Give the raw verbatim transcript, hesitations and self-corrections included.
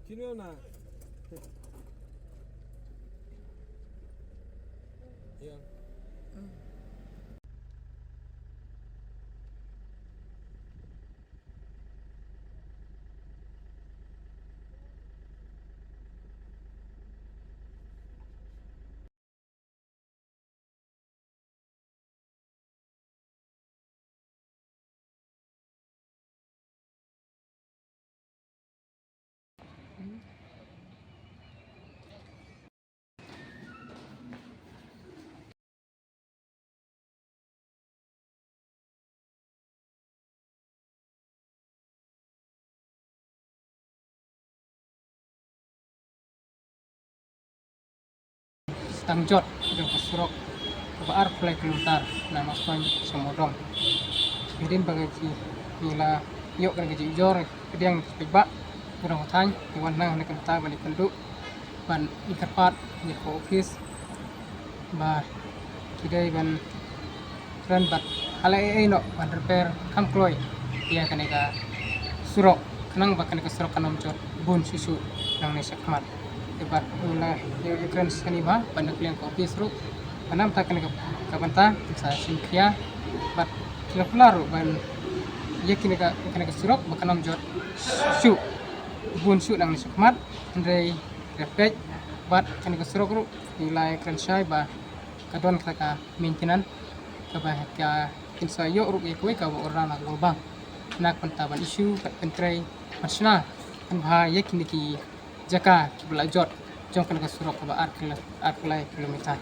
Kino na? Ya. Tang jot jong ka surok kaba arphew lai kilometer na Mawspoiñ sha Mawdong. Hadien ba ka jingïoh ka jingujor ka diang peit ba u nongthaw ngi wan nang ne kynta ba ne kynduh ban ïa kyrpad ïa ka office ba ki dei ban kren bad hala ei ei noh ban repair kham kloi ïa kane ka surok khnang ba kane ka surok kan ym jot bun shuh shuh nangne shakhmat. Te bad u la ïa kren shane ba ban da kylliang ka office ruh ba namta kane ka bynta sa shim khia bad ki la pla ruh ban ïa kane ka kane ka surok ba kan ym jot shuh bun shuh nangne shakhmat. Hynrei Ka peit bad kane ka surok ruh ngi la ïa kren shai ba ka don kata ka maintenance kaba ka kin sa ïoh ruh ïa kawei kaba u rah na ka World Bank na ka bynta ban issue bad pyntrei ban shna ban bha ïa kine ki jaka kiba la jot jong kane ka surok kaba ar kilo, ar kilo kilometer.